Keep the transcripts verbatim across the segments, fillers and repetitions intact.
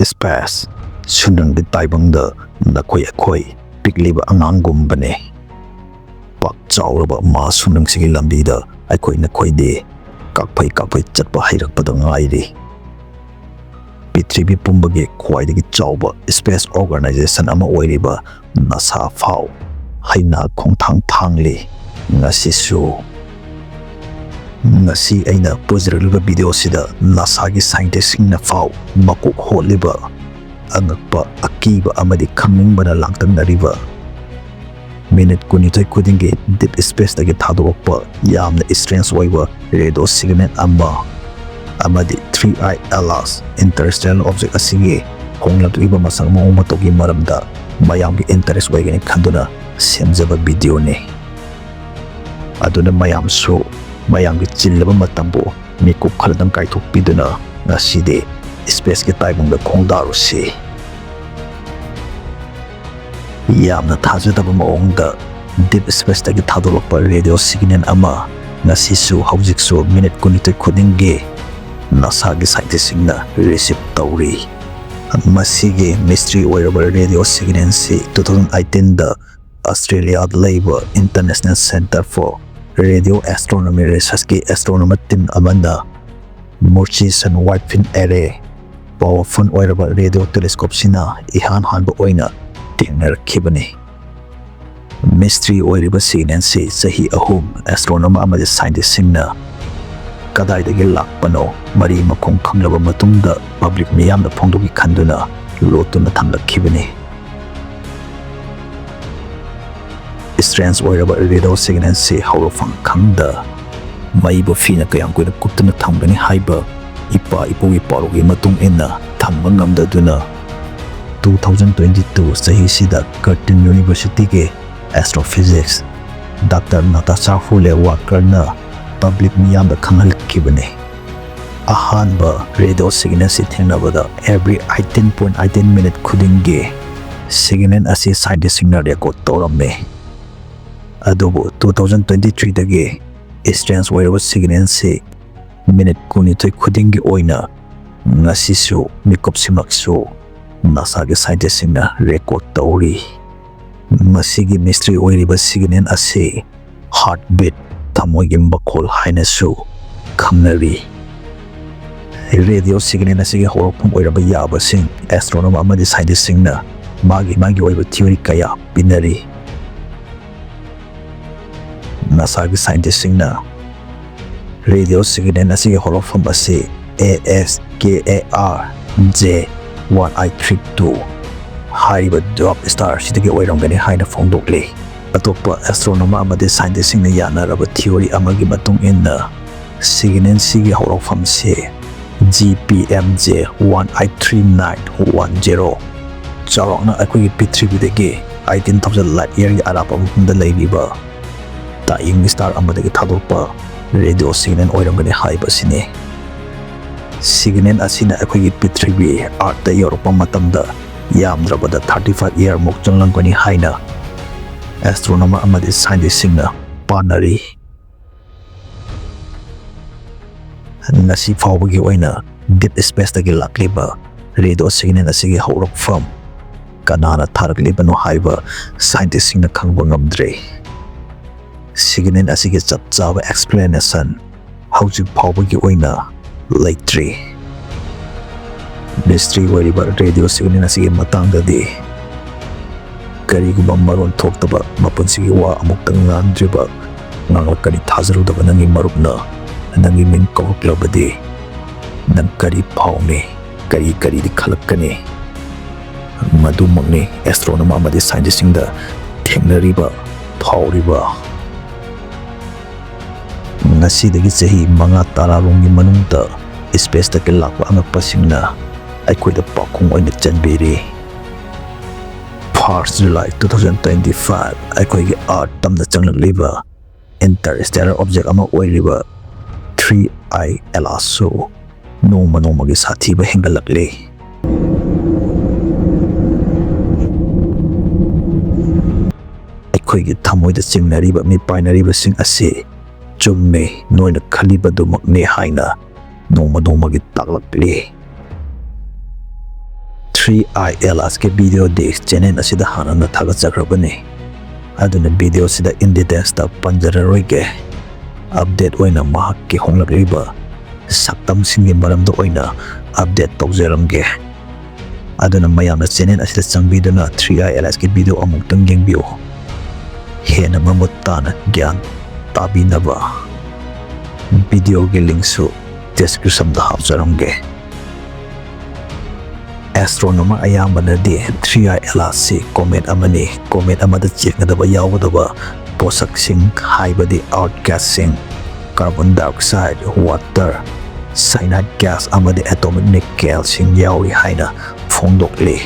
Space, ꯁꯨꯅꯨꯡꯒꯤ ꯇꯥꯏꯕꯪꯗ ꯅꯈꯣꯏ ꯑꯩꯈꯣꯏ ꯄꯤꯛꯂꯤꯕ ꯑꯉꯥꯡꯒꯨꯝꯕꯅꯤ꯫ ꯄꯥꯛ ꯆꯥꯎꯔꯕ ꯃꯍꯥꯁꯨꯅꯨꯡꯁꯤꯒꯤ ꯂꯝꯕꯤꯗ ꯑꯩꯈꯣꯏ ꯅꯈꯣꯏꯗꯤ ꯀꯥꯛꯐꯩ ꯀꯥꯛꯐꯩ ꯆꯠꯄ ꯍꯩꯔꯛꯄꯗ ꯉꯥꯏꯔꯤ꯫ ꯄ꯭ꯔꯤꯊꯤꯕꯤ ꯄꯨꯝꯕꯒꯤ ꯈ꯭ꯋꯥꯏꯗꯒꯤ ꯆꯥꯎꯕ space organization ꯑꯃ ꯑꯣꯏꯔꯤꯕ ꯅꯥꯁꯥ ꯐꯥꯎ ꯍꯩꯅ ꯈꯣꯡꯊꯥꯡ ꯊꯥꯡꯂꯤ꯫ ꯉꯁꯤꯁꯨ, ꯉꯁꯤ ꯑꯩꯅ ꯄꯨꯖꯔꯛꯂꯤꯕ ꯚꯤꯗꯤꯑꯣꯁꯤꯗ ꯅꯥꯁꯥꯒꯤ ꯁꯥꯏꯟꯇꯤꯁꯁꯤꯡꯅ ꯐꯥꯎ ꯃꯀꯣꯛ ꯍꯣꯠꯂꯤꯕ, ꯑꯉꯛꯄ, ꯑꯀꯤꯕ ꯑꯃꯗꯤ ꯈꯪꯅꯤꯡꯕꯅ ꯂꯥꯡꯇꯛꯅꯔꯤꯕ, ꯃꯤꯅꯤꯠ ꯀꯨꯟꯅꯤꯊꯣꯏ ꯈꯨꯗꯤꯡꯒꯤ ꯗꯤꯞ ꯁ꯭ꯄꯦꯁꯇꯒꯤ ꯊꯥꯗꯣꯔꯛꯄ ꯌꯥꯝꯅ ꯁ꯭ꯇ꯭ꯔꯦꯟꯖ ꯑꯣꯏꯕ ꯔꯦꯗꯤꯑꯣ ꯁꯤꯒꯅꯦꯜ ꯑꯃ ꯑꯃꯗꯤ ꯊ꯭ꯔꯤ ꯑꯥꯏ ꯑꯦꯂꯥꯁ ꯏꯟꯇꯔꯁ꯭ꯇꯦꯂꯔ ꯑꯣꯕꯖꯦꯛ ꯑꯁꯤꯒꯤ ꯍꯣꯡꯂꯛꯂꯤꯕ ꯃꯁꯛ ꯃꯑꯣꯡ ꯃꯇꯧꯒꯤ ꯃꯔꯝꯗ ꯃꯌꯥꯝꯒꯤ ꯏꯟꯇꯔꯦꯁ ꯑꯣꯏꯒꯅꯤ ꯈꯟꯗꯨꯅ ꯁꯦꯝꯖꯕ ꯚꯤꯗꯤꯑꯣꯅꯤ꯫ ꯑꯗꯨꯅ ꯃꯌꯥꯝꯁꯨ ꯃꯌꯥꯝꯒꯤ ꯆꯤꯜꯂꯕ ꯃꯇꯝꯕꯨ ꯃꯤꯀꯨꯞ ꯈꯔꯗꯪ ꯀꯥꯏꯊꯣꯛꯄꯤꯗꯨꯅ ꯉꯁꯤꯗꯤ ꯁ꯭ꯄꯦꯁꯀꯤ ꯇꯥꯏꯕꯪꯗ ꯈꯣꯡꯗꯥꯔꯨꯁꯤ꯫ ꯌꯥꯝꯅ ꯊꯥꯖꯗꯕ ꯃꯑꯣꯡꯗ ꯗꯤꯞ ꯁ꯭ꯄꯦꯁꯇꯒꯤ ꯊꯥꯗꯣꯔꯛꯄ ꯔꯦꯗꯤꯑꯣ ꯁꯤꯒꯅꯦꯜ ꯑꯃ ꯉꯁꯤꯁꯨ ꯍꯧꯖꯤꯛꯁꯨ ꯃꯤꯅꯤꯠ ꯀꯨꯟꯅꯤꯊꯣꯏ ꯈꯨꯗꯤꯡꯒꯤ ꯅꯥꯁꯥꯒꯤ ꯁꯥꯏꯟꯇꯤꯁꯁꯤꯡꯅ ꯔꯤꯁꯤꯞ ꯇꯧꯔꯤ꯫ ꯃꯁꯤꯒꯤ ꯃꯤꯁꯇ꯭ꯔꯤ ꯑꯣꯏꯔꯕ ꯔꯦꯗꯤꯑꯣ ꯁꯤꯒꯅꯦꯜꯁꯤ ꯇꯨ ꯊꯥꯎꯖꯟ ꯑꯩꯠꯇꯤꯟꯗ ꯑꯁꯇ꯭ꯔꯦꯂꯤꯌꯥꯗ ꯂꯩꯕ International Centre for Radio Astronomy Researchꯀꯤ ꯑꯦꯁꯇ꯭ꯔꯣꯅꯣꯃꯔ ꯇꯤꯝ ꯑꯃꯅ Murchison Wide Field Array powerful ꯑꯣꯏꯔꯕ ꯔꯦꯗꯤꯑꯣ ꯇꯦꯂꯦꯁꯀꯣꯞꯁꯤꯅ ꯏꯍꯥꯟ ꯍꯥꯟꯕ ꯑꯣꯏꯅ ꯊꯦꯡꯅꯔꯛꯈꯤꯕꯅꯤ꯫ ꯃꯤꯁꯇ꯭ꯔꯤ ꯑꯣꯏꯔꯤꯕ ꯁꯤꯒꯅꯦꯜꯁꯤ ꯆꯍꯤ ꯑꯍꯨꯝ ꯑꯦꯁꯇ꯭ꯔꯣꯅꯣꯃꯔ ꯑꯃꯗꯤ ꯁꯥꯏꯟꯇꯤꯁꯁꯤꯡꯅ ꯀꯗꯥꯏꯗꯒꯤ ꯂꯥꯛꯄꯅꯣ ꯃꯔꯤ ꯃꯈꯣꯡ ꯈꯪꯂꯕ ꯃꯇꯨꯡꯗ ꯄꯕ꯭ꯂꯤꯛ ꯃꯤꯌꯥꯝꯗ ꯐꯣꯡꯗꯣꯛꯈꯤ ꯈꯟꯗꯨꯅ ꯂꯣꯠꯇꯨꯅ ꯊꯝꯂꯛꯈꯤꯕꯅꯤ꯫ ꯁ꯭ꯇ꯭ꯔꯦꯟꯖ ꯑꯣꯏꯔꯕ ꯔꯦꯗꯤꯑꯣ ꯁꯤꯒꯅꯦꯜꯁꯤ ꯍꯧꯔꯛꯐꯝ ꯈꯪꯗ ꯃꯩꯕꯨ ꯐꯤꯅ ꯀꯌꯥꯝ ꯀꯨꯏꯅ ꯀꯨꯞꯇꯨꯅ ꯊꯝꯒꯅꯤ ꯍꯥꯏꯕ ꯏꯄꯥ ꯏꯄꯨꯒꯤ ꯄꯥꯎꯔꯧꯒꯤ ꯃꯇꯨꯡ ꯏꯟꯅ ꯊꯝꯕ ꯉꯝꯗꯗꯨꯅ ꯇꯨ ꯊꯥꯎꯖꯟ ꯇ꯭ꯋꯦꯟꯇꯤ ꯇꯨ ꯆꯍꯤꯁꯤꯗ Curtin Universityꯒꯤ ꯑꯦꯁꯇ꯭ꯔꯣꯐꯤꯖꯤꯛꯁ ꯗꯥꯛꯇꯔ ꯅꯥꯇꯥꯁꯥ ꯍꯨꯂꯦ ꯋꯥꯀꯔꯅ ꯄꯕ꯭ꯂꯤꯛ ꯃꯤꯌꯥꯝꯗ ꯈꯪꯍꯜꯂꯛꯈꯤꯕꯅꯤ꯫ ꯑꯍꯥꯟꯕ ꯔꯦꯗꯤꯑꯣ ꯁꯤꯒꯅꯦꯜꯁꯤ ꯊꯦꯡꯅꯕꯗ every eighteen point eighteen minute ꯈꯨꯗꯤꯡꯒꯤ ꯁꯤꯒꯅꯦꯜ ꯑꯁꯤ ꯁꯥꯏꯟꯇꯤꯁꯁꯤꯡꯅ ꯔꯦꯀꯣꯔꯗ ꯇꯧꯔꯝꯃꯤ꯫ ꯑꯗꯨꯕꯨ ꯇꯨ ꯊꯥꯎꯖꯟ ꯇ꯭ꯋꯦꯟꯇꯤ ꯊ꯭ꯔꯤꯗꯒꯤ ꯁ꯭ꯇ꯭ꯔꯦꯟꯖ ꯑꯣꯏꯔꯕ ꯁꯤꯒꯅꯦꯜꯁꯤ ꯃꯤꯅꯤꯠ ꯀꯨꯟꯅꯤꯊꯣꯏ ꯈꯨꯗꯤꯡꯒꯤ ꯑꯣꯏꯅ ꯉꯁꯤꯁꯨ ꯃꯤꯀꯨꯞꯁꯤꯃꯛꯁꯨ ꯅꯥꯁꯥꯒꯤ ꯁꯥꯏꯟꯇꯤꯁꯁꯤꯡꯅ ꯔꯦꯀꯣꯔꯗ ꯇꯧꯔꯤ꯫ ꯃꯁꯤꯒꯤ ꯃꯤꯁꯇ꯭ꯔꯤ ꯑꯣꯏꯔꯤꯕ ꯁꯤꯒꯅꯦꯜ ꯑꯁꯤ ꯍꯥꯔꯠꯕꯤꯠ, ꯊꯃꯣꯏꯒꯤ ꯃꯈꯣꯜ ꯍꯥꯏꯅꯁꯨ ꯈꯪꯅꯔꯤ꯫ ꯔꯦꯗꯤꯑꯣ ꯁꯤꯒꯅꯦꯜ ꯑꯁꯤꯒꯤ ꯍꯧꯔꯛꯐꯝ ꯑꯣꯏꯔꯝꯕ ꯌꯥꯕꯁꯤꯡ ꯑꯦꯁꯇ꯭ꯔꯣꯅꯣꯃꯔ ꯑꯃꯗꯤ ꯁꯥꯏꯟꯇꯤꯁꯁꯤꯡꯅ ꯃꯥꯒꯤ ꯃꯥꯒꯤ ꯑꯣꯏꯕ ꯊꯤꯑꯣꯔꯤ ꯀꯌꯥ ꯄꯤꯅꯔꯤ꯫ ꯅꯥꯁꯥꯒꯤ ꯁꯥꯏꯟꯇꯤꯁꯁꯤꯡꯅ ꯔꯦꯗꯤꯑꯣ ꯁꯤꯒꯅꯦꯜ ꯑꯁꯤꯒꯤ ꯍꯧꯔꯛꯐꯝ ꯑꯁꯤ A S K A R J one I three two ꯍꯥꯏꯔꯤꯕ ꯗ꯭ꯋꯥꯔꯐ ꯁ꯭ꯇꯥꯔ ꯑꯁꯤꯗꯒꯤ ꯑꯣꯏꯔꯝꯒꯅꯤ ꯍꯥꯏꯅ ꯐꯣꯡꯗꯣꯛꯂꯤ꯫ ꯑꯇꯣꯞꯄ ꯑꯦꯁꯇ꯭ꯔꯣꯅꯣꯃꯔ ꯑꯃꯗꯤ ꯁꯥꯏꯟꯇꯤꯁꯁꯤꯡꯅ ꯌꯥꯅꯔꯕ ꯊꯤꯑꯣꯔꯤ ꯑꯃꯒꯤ ꯃꯇꯨꯡ ꯏꯟꯅ, ꯁꯤꯒꯅꯦꯜ ꯑꯁꯤꯒꯤ ꯍꯧꯔꯛꯐꯝꯁꯤ G P M J one eight three nine one zero, ꯆꯥꯎꯔꯥꯛꯅ ꯑꯩꯈꯣꯏꯒꯤ ꯄ꯭ꯔꯤꯊꯤꯕꯤꯗꯒꯤ eighteen thousand light yearꯒꯤ ꯑꯔꯥꯞꯄ ꯃꯐꯝꯗ ꯂꯩꯔꯤꯕ ꯇꯥꯏꯌꯤꯡ ꯁ꯭ꯇꯥꯔ ꯑꯃꯗꯒꯤ ꯊꯥꯗꯣꯔꯛꯄ ꯔꯦꯗꯤꯑꯣ ꯁꯤꯒꯅꯦꯜ ꯑꯣꯏꯔꯝꯒꯅꯤ ꯍꯥꯏꯕꯁꯤꯅꯤ꯫ ꯁꯤꯒꯅꯦꯜ ꯑꯁꯤꯅ ꯑꯩꯈꯣꯏꯒꯤ ꯄ꯭ꯔꯤꯊꯤꯕꯤ, ꯑꯥꯔꯠꯇ ꯌꯧꯔꯛꯄ ꯃꯇꯝꯗ ꯌꯥꯝꯗ꯭ꯔꯕꯗ thirty five yearꯃꯨꯛ ꯆꯪꯂꯝꯒꯅꯤ ꯍꯥꯏꯅ ꯑꯦꯁꯇ꯭ꯔꯣꯅꯣꯃꯔ ꯑꯃꯗꯤ ꯁꯥꯏꯟꯇꯤꯁꯁꯤꯡꯅ ꯄꯥꯅꯔꯤ꯫ ꯉꯁꯤ ꯐꯥꯎꯕꯒꯤ ꯑꯣꯏꯅ ꯗꯤꯞ ꯁ꯭ꯄꯦꯁꯇꯒꯤ ꯂꯥꯛꯂꯤꯕ ꯔꯦꯗꯤꯑꯣ ꯁꯤꯒꯅꯦꯜ ꯑꯁꯤꯒꯤ ꯍꯧꯔꯛꯐꯝ, ꯀꯅꯥꯅ ꯊꯥꯔꯛꯂꯤꯕꯅꯣ ꯍꯥꯏꯕ ꯁꯥꯏꯟꯇꯤꯁꯁꯤꯡꯅ ꯈꯪꯕ ꯉꯝꯗ꯭ꯔꯤ꯫ ꯁꯤꯒꯅꯦꯜ ꯑꯁꯤꯒꯤ ꯆꯞ ꯆꯥꯕ ꯑꯦꯛꯁꯄ꯭ꯂꯦꯅꯦꯁꯟ ꯍꯧꯖꯤꯛ ꯐꯥꯎꯕꯒꯤ ꯑꯣꯏꯅ ꯂꯩꯇ꯭ꯔꯤ꯫ ꯃꯤꯁꯇ꯭ꯔꯤ ꯑꯣꯏꯔꯤꯕ ꯔꯦꯗꯤꯑꯣ ꯁꯤꯒꯅꯦꯜ ꯑꯁꯤꯒꯤ ꯃꯇꯥꯡꯗꯗꯤ ꯀꯔꯤꯒꯨꯝꯕ ꯃꯔꯣꯟ ꯊꯣꯛꯇꯕ, ꯃꯄꯨꯟꯁꯤꯒꯤ ꯋꯥ ꯑꯃꯨꯛꯇ ꯉꯥꯡꯗ꯭ꯔꯤꯕ ꯉꯥꯡꯂꯛꯀꯅꯤ ꯊꯥꯖꯔꯨꯗꯕ ꯅꯪꯒꯤ ꯃꯔꯨꯞꯅ ꯅꯪꯒꯤ ꯃꯤꯡ ꯀꯧꯔꯛꯂꯕꯗꯤ ꯅꯪ ꯀꯔꯤ ꯐꯥꯎꯅꯤ? ꯀꯔꯤ ꯀꯔꯤꯗꯤ ꯈꯜꯂꯛꯀꯅꯤ? ꯃꯗꯨꯃꯛꯅꯤ ꯑꯦꯁꯇ꯭ꯔꯣꯅꯣꯃꯔ ꯑꯃꯗꯤ ꯁꯥꯏꯟꯇꯤꯁꯁꯤꯡꯗ ꯊꯦꯡꯅꯔꯤꯕ, ꯐꯥꯎꯔꯤꯕ꯫ ꯉꯁꯤꯗꯒꯤ ꯆꯍꯤ ꯃꯉꯥ ꯇꯔꯥꯔꯣꯝꯒꯤ ꯃꯅꯨꯡꯗ ꯁ꯭ꯄꯦꯁꯇꯒꯤ ꯂꯥꯛꯄ ꯑꯉꯛꯄꯁꯤꯡꯅ ꯑꯩꯈꯣꯏꯗ ꯄꯥꯎꯈꯨꯝ ꯑꯣꯏꯅ ꯆꯟꯕꯤꯔꯤ꯫ First July two thousand twenty five, ꯑꯩꯈꯣꯏꯒꯤ ꯑꯥꯔꯠ ꯇꯝꯅ ꯆꯪꯂꯛꯂꯤꯕ interstellar object ꯑꯃ ꯑꯣꯏꯔꯤꯕ three I L R ꯁꯨ ꯅꯣꯡꯃ ꯅꯣꯡꯃꯒꯤ ꯁꯥꯊꯤꯕ ꯍꯦꯟꯒꯠꯂꯛꯂꯤ꯫ ꯑꯩꯈꯣꯏꯒꯤ ꯊꯃꯣꯏꯗ ꯆꯤꯡꯅꯔꯤꯕ ꯃꯤꯄꯥꯏꯅꯔꯤꯕꯁꯤꯡ ꯑꯁꯤ ꯆꯨꯝꯃꯤ, ꯅꯣꯏꯅ ꯈꯜꯂꯤꯕꯗꯨꯃꯛꯅꯤ ꯍꯥꯏꯅ ꯅꯣꯡꯃ ꯅꯣꯡꯃꯒꯤ ꯇꯥꯛꯂꯛꯂꯤ꯫ Three I Atlasꯀꯤ videoꯗꯤ channel ꯑꯁꯤꯗ ꯍꯥꯟꯅꯅ ꯊꯥꯒꯠꯆꯈ꯭ꯔꯕꯅꯤ꯫ ꯑꯗꯨꯅ videoꯁꯤꯗ in detailsꯇ ꯄꯟꯖꯔꯔꯣꯏꯒꯦ꯫ Update ꯑꯣꯏꯅ ꯃꯍꯥꯛꯀꯤ ꯍꯣꯡꯂꯛꯂꯤꯕ ꯁꯛꯇꯝꯁꯤꯡꯒꯤ ꯃꯔꯝꯗ ꯑꯣꯏꯅ update ꯇꯧꯖꯔꯝꯒꯦ꯫ ꯑꯗꯨꯅ ꯃꯌꯥꯝꯅ channel ꯑꯁꯤꯗ ꯆꯪꯕꯤꯗꯨꯅ Three I Atlasꯀꯤ video ꯑꯃꯨꯛꯇꯪ ꯌꯦꯡꯕꯤꯌꯨ꯫ ꯍꯦꯟꯅ ꯃꯃꯨꯠ ꯇꯥꯅ ꯒ꯭ꯌꯥꯟ ꯇꯥꯕꯤꯅꯕ videoꯒꯤ linkꯁꯨ descriptionꯗ ꯍꯥꯞꯆꯔꯝꯒꯦ꯫ Astronomer ꯑꯌꯥꯝꯕꯅꯗꯤ Three I Atlasꯁꯤ comet ꯑꯃꯅꯤ꯫ Comet ꯑꯃꯗ ꯆꯦꯟꯒꯗꯕ ꯌꯥꯎꯒꯗꯕ ꯄꯣꯠꯁꯛꯁꯤꯡ ꯍꯥꯏꯕꯗꯤ earth gasꯁꯤꯡ, carbon dioxide, water, cyanide gas ꯑꯃꯗꯤ atomic nucleusꯁꯤꯡ ꯌꯥꯎꯏ ꯍꯥꯏꯅ ꯐꯣꯡꯗꯣꯛꯂꯤ꯫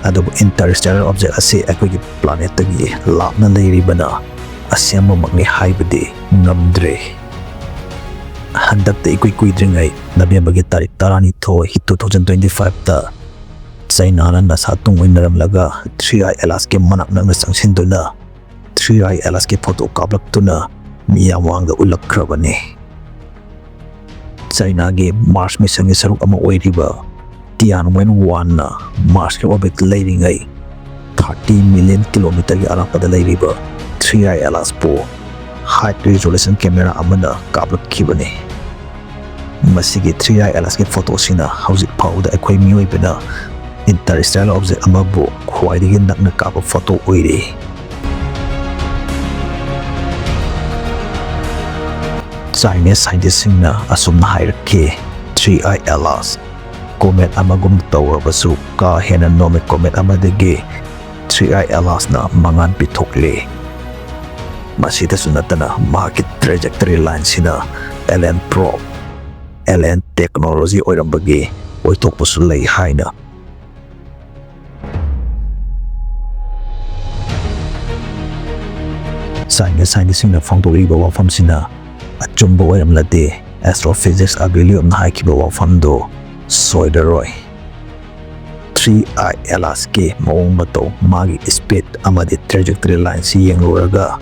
ꯑꯗꯨꯕꯨ interstellar object ꯑꯁꯤ ꯑꯩꯈꯣꯏꯒꯤ planetꯇꯒꯤ ꯂꯥꯞꯅ ꯂꯩꯔꯤꯕꯅ ꯑꯁꯦꯡꯕꯃꯛꯅꯤ ꯍꯥꯏꯕꯗꯤ ꯉꯝꯗ꯭ꯔꯦ꯫ ꯍꯟꯗꯛꯇ ꯏꯀꯨꯏ ꯀꯨꯏꯗ꯭ꯔꯤꯉꯩ Novemberꯒꯤ ꯇꯥꯔꯤꯛ ꯇꯔꯥꯅꯤꯊꯣꯏ, two thousand twenty-fiveꯇ Chinaꯅ NASA ꯇꯨꯡ ꯏꯟꯅꯔꯝꯂꯒ Three I Atlasꯀꯤ ꯃꯅꯥꯛ ꯅꯛꯅ ꯆꯪꯁꯤꯟꯗꯨꯅ Three I Atlasꯀꯤ photo ꯀꯥꯞꯂꯛꯇꯨꯅ ꯃꯤꯌꯥꯝ ꯃꯃꯥꯡꯗ ꯎꯠꯂꯛꯈ꯭ꯔꯕꯅꯤ꯫ Chinaꯒꯤ Mars missionꯒꯤ ꯁꯔꯨꯛ ꯑꯃ ꯑꯣꯏꯔꯤꯕ Tianwen oneꯅ Marsꯀꯤ orbit ꯂꯩꯔꯤꯉꯩ thirty million kilometerꯒꯤ ꯑꯔꯥꯞꯄꯗ ꯂꯩꯔꯤꯕ Three I Atlasꯄꯨ high resolution camera ꯑꯃꯅ ꯀꯥꯞꯂꯛꯈꯤꯕꯅꯤ꯫ ꯃꯁꯤꯒꯤ Three I Atlasꯀꯤ photoꯁꯤꯅ ꯍꯧꯖꯤꯛ ꯐꯥꯎꯕꯗ ꯑꯩꯈꯣꯏ ꯃꯤꯑꯣꯏꯕꯅ interstellar object ꯑꯃꯕꯨ ꯈ꯭ꯋꯥꯏꯗꯒꯤ ꯅꯛꯅ ꯀꯥꯞꯄ photo ꯑꯣꯏꯔꯤ꯫ Chinese scientistꯁꯤꯡꯅ ꯑꯁꯨꯝꯅ ꯍꯥꯏꯔꯛꯈꯤ, Three I Atlas comet ꯑꯃꯒꯨꯝ ꯇꯧꯔꯕꯁꯨ ꯀꯥ ꯍꯦꯟꯅ ꯅꯣꯝꯃꯤ comet ꯑꯃꯗꯒꯤ Three I Atlasꯅ ꯃꯉꯥꯜ ꯄꯤꯊꯣꯛꯂꯤ꯫ ꯃꯁꯤꯗꯁꯨ ꯅꯠꯇꯅ ꯃꯍꯥꯛꯀꯤ trajectory lineꯁꯤꯅ alien probe, alien technology ꯑꯣꯏꯔꯝꯕꯒꯤ ꯑꯣꯏꯊꯣꯛꯄꯁꯨ ꯂꯩ ꯍꯥꯏꯅ China scientistꯁꯤꯡꯅ ꯐꯣꯡꯗꯣꯛꯂꯤꯕ ꯋꯥꯐꯝꯁꯤꯅ ꯑꯆꯨꯝꯕ ꯑꯣꯏꯔꯝꯂꯗꯤ, astrophysics Avi Loebꯅ ꯍꯥꯏꯈꯤꯕ ꯋꯥꯐꯝꯗꯨ ꯁꯣꯏꯔꯔꯣꯏ꯫ Three I Atlasꯀꯤ ꯃꯑꯣꯡ ꯃꯇꯧ, ꯃꯥꯒꯤ speed ꯑꯃꯗꯤ trajectory lineꯁꯤ ꯌꯦꯡꯂꯨꯔꯒ,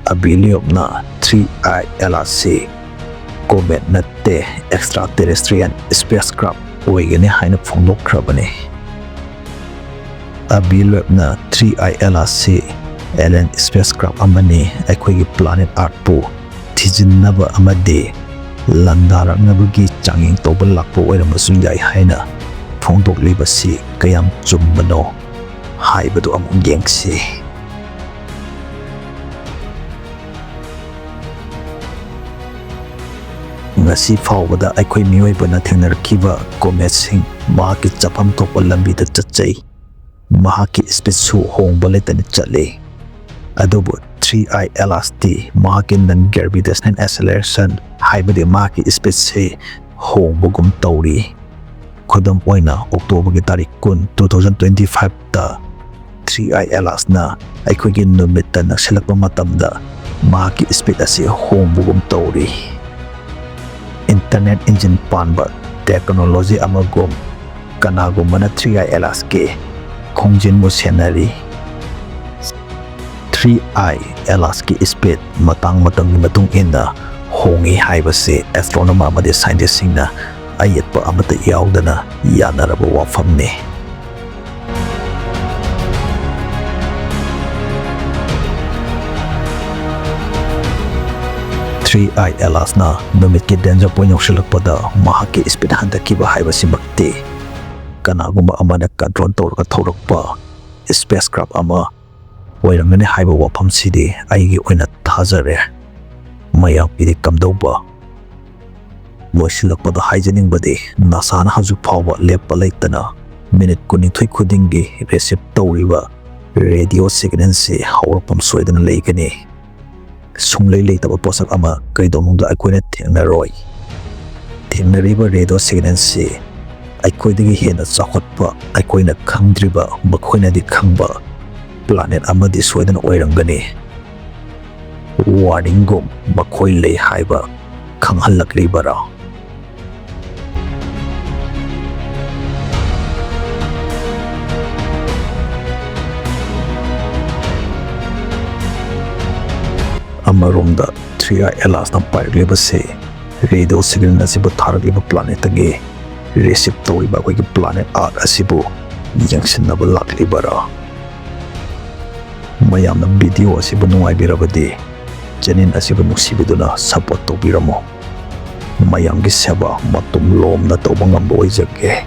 Avi Loebꯅ Three I Atlasꯁꯤ comet ꯅꯠꯇꯦ, extraterrestrial spacecraft ꯑꯣꯏꯒꯅꯤ ꯍꯥꯏꯅ ꯐꯣꯡꯗꯣꯛꯈ꯭ꯔꯕꯅꯤ꯫ ꯑꯕꯤ ꯂꯣꯏꯕꯅ three I L R C alien spacecraft ꯑꯃꯅꯤ, ꯑꯩꯈꯣꯏꯒꯤ planet Earthꯄꯨ ꯊꯤꯖꯤꯟꯅꯕ ꯑꯃꯗꯤ ꯂꯥꯟꯗꯥꯔꯛꯅꯕꯒꯤ ꯆꯥꯡꯌꯦꯡ ꯇꯧꯕ ꯂꯥꯛꯄ ꯑꯣꯏꯔꯝꯕꯁꯨ ꯌꯥꯏ ꯍꯥꯏꯅ ꯐꯣꯡꯗꯣꯛꯂꯤꯕꯁꯤ ꯀꯌꯥꯝ ꯆꯨꯝꯕꯅꯣ ꯍꯥꯏꯕꯗꯨ ꯑꯃꯨꯛ ꯌꯦꯡꯁꯤ꯫ ꯉꯁꯤ ꯐꯥꯎꯕꯗ ꯑꯩꯈꯣꯏ ꯃꯤꯑꯣꯏꯕꯅ ꯊꯦꯡꯅꯔꯛꯈꯤꯕ cometꯁꯤꯡ ꯃꯍꯥꯛꯀꯤ ꯆꯠꯐꯝ ꯊꯣꯛꯄ ꯂꯝꯕꯤꯗ ꯆꯠꯆꯩ꯫ ꯃꯍꯥꯛꯀꯤ speedꯁꯨ ꯍꯣꯡꯕ ꯂꯩꯇꯅ ꯆꯠꯂꯤ꯫ ꯑꯗꯨꯕꯨ ꯊ꯭ꯔꯤ ꯑꯥꯏ ꯑꯦꯜ ꯑꯥꯔ ꯁꯤꯗꯤ ꯃꯍꯥꯛꯀꯤ non gravitational acceleration, ꯍꯥꯏꯕꯗꯤ ꯃꯍꯥꯛꯀꯤ speedꯁꯤ ꯍꯣꯡꯕꯒꯨꯝ ꯇꯧꯔꯤ꯫ ꯈꯨꯗꯝ ꯑꯣꯏꯅ, Octoberꯒꯤ ꯇꯥꯔꯤꯛ ꯀꯨꯟ, two thousand twenty fiveꯇ three I L R ꯁꯤꯅ ꯑꯩꯈꯣꯏꯒꯤ ꯅꯨꯃꯤꯠꯇ ꯅꯛꯁꯤꯜꯂꯛꯄ ꯃꯇꯝꯗ ꯃꯍꯥꯛꯀꯤ speed ꯑꯁꯤ ꯍꯣꯡꯕꯒꯨꯝ ꯇꯧꯔꯤ꯫ Internet engine ꯄꯥꯟꯕ technology ꯑꯃꯒꯨꯝ, ꯀꯅꯥꯒꯨꯝꯕꯅ ꯊ꯭ꯔꯤ ꯑꯥꯏ ꯑꯦꯜ ꯑꯥꯔ ꯁꯤꯒꯤ ꯈꯣꯡꯖꯦꯜꯕꯨ ꯁꯦꯟꯅꯔꯤ꯫ ꯊ꯭ꯔꯤ ꯑꯥꯏ ꯑꯦꯜ ꯑꯥꯔ ꯁꯤꯒꯤ speed ꯃꯇꯥꯡ ꯃꯇꯝꯒꯤ ꯃꯇꯨꯡ ꯏꯟꯅ ꯍꯣꯡꯏ ꯍꯥꯏꯕꯁꯤ astronomer ꯑꯃꯗꯤ scientistꯁꯤꯡꯅ ꯑꯌꯦꯠꯄ ꯑꯃꯠꯇ ꯌꯥꯎꯗꯅ ꯌꯥꯅꯔꯕ ꯋꯥꯐꯝꯅꯤ꯫ ꯊ꯭ꯔꯤ ꯑꯥꯏ ꯑꯦꯜ ꯑꯥꯔ ꯁꯤꯅ ꯅꯨꯃꯤꯠꯀꯤ danger point ꯌꯧꯁꯤꯜꯂꯛꯄꯗ ꯃꯍꯥꯛꯀꯤ speed ꯍꯟꯊꯈꯤꯕ ꯍꯥꯏꯕꯁꯤꯃꯛꯇꯤ ꯀꯅꯥꯒꯨꯝꯕ ꯑꯃꯅ control ꯇꯧꯔꯒ ꯊꯧꯔꯛꯄ spacecraft ꯑꯃ ꯑꯣꯏꯔꯝꯒꯅꯤ ꯍꯥꯏꯕ ꯋꯥꯐꯝꯁꯤꯗꯤ ꯑꯩꯒꯤ ꯑꯣꯏꯅ ꯊꯥꯖꯔꯦ꯫ ꯃꯌꯥꯝꯒꯤꯗꯤ ꯀꯝꯗꯧꯕ? ꯂꯣꯏꯁꯤꯜꯂꯛꯄꯗ ꯍꯥꯏꯖꯅꯤꯡꯕꯗꯤ, NASAꯅ ꯍꯧꯖꯤꯛ ꯐꯥꯎꯕ ꯂꯦꯞꯄ ꯂꯩꯇꯅ minute ꯀꯨꯟꯅꯤꯊꯣꯏ ꯈꯨꯗꯤꯡꯒꯤ receive ꯇꯧꯔꯤꯕ radio signalꯁꯤ ꯍꯧꯔꯛꯐꯝ ꯁꯣꯏꯗꯅ ꯂꯩꯒꯅꯤ꯫ ꯁꯨꯡꯂꯩ ꯂꯩꯇꯕ ꯄꯣꯠꯁꯛ ꯑꯃ ꯀꯩꯗꯧꯅꯨꯡꯗ ꯑꯩꯈꯣꯏꯅ ꯊꯦꯡꯅꯔꯣꯏ꯫ ꯊꯦꯡꯅꯔꯤꯕ radio signalꯁꯤ ꯑꯩꯈꯣꯏꯗꯒꯤ ꯍꯦꯟꯅ ꯆꯥꯎꯈꯠꯄ, ꯑꯩꯈꯣꯏꯅ ꯈꯪꯗ꯭ꯔꯤꯕ, ꯃꯈꯣꯏꯅꯗꯤ ꯈꯪꯕ planet ꯑꯃꯗꯤ ꯁꯣꯏꯗꯅ ꯑꯣꯏꯔꯝꯒꯅꯤ꯫ Warningꯒꯨꯝ ꯃꯈꯣꯏ ꯂꯩ ꯍꯥꯏꯕ ꯈꯪꯍꯜꯂꯛꯂꯤꯕꯔꯥ? ꯑꯃꯔꯣꯝꯗ, ꯊ꯭ꯔꯤ ꯑꯥꯏ ꯑꯦꯜ ꯑꯥꯔ ꯁꯤꯅ ꯄꯥꯏꯔꯛꯂꯤꯕꯁꯤ radio signal ꯑꯁꯤꯕꯨ ꯊꯥꯔꯛꯂꯤꯕ planetꯇꯒꯤ ꯔꯤꯁꯤꯞ ꯇꯧꯔꯤꯕ ꯑꯩꯈꯣꯏꯒꯤ ꯄ꯭ꯂꯥꯅꯦꯠ ꯑꯥꯔꯠ ꯑꯁꯤꯕꯨ ꯌꯦꯡꯁꯤꯟꯅꯕ ꯂꯥꯛꯂꯤꯕꯔꯥ? ꯃꯌꯥꯝꯅ ꯚꯤꯗꯤꯑꯣ ꯑꯁꯤꯕꯨ ꯅꯨꯡꯉꯥꯏꯕꯤꯔꯕꯗꯤ ꯆꯦꯅꯦꯜ ꯑꯁꯤꯕꯨ ꯅꯨꯡꯁꯤꯕꯤꯗꯨꯅ ꯁꯄꯣꯔꯠ ꯇꯧꯕꯤꯔꯝꯃꯨ꯫ ꯃꯌꯥꯝꯒꯤ ꯁꯦꯕꯥ ꯃꯇꯨꯝ ꯂꯣꯝꯅ ꯇꯧꯕ ꯉꯝꯕ ꯑꯣꯏꯖꯒꯦ꯫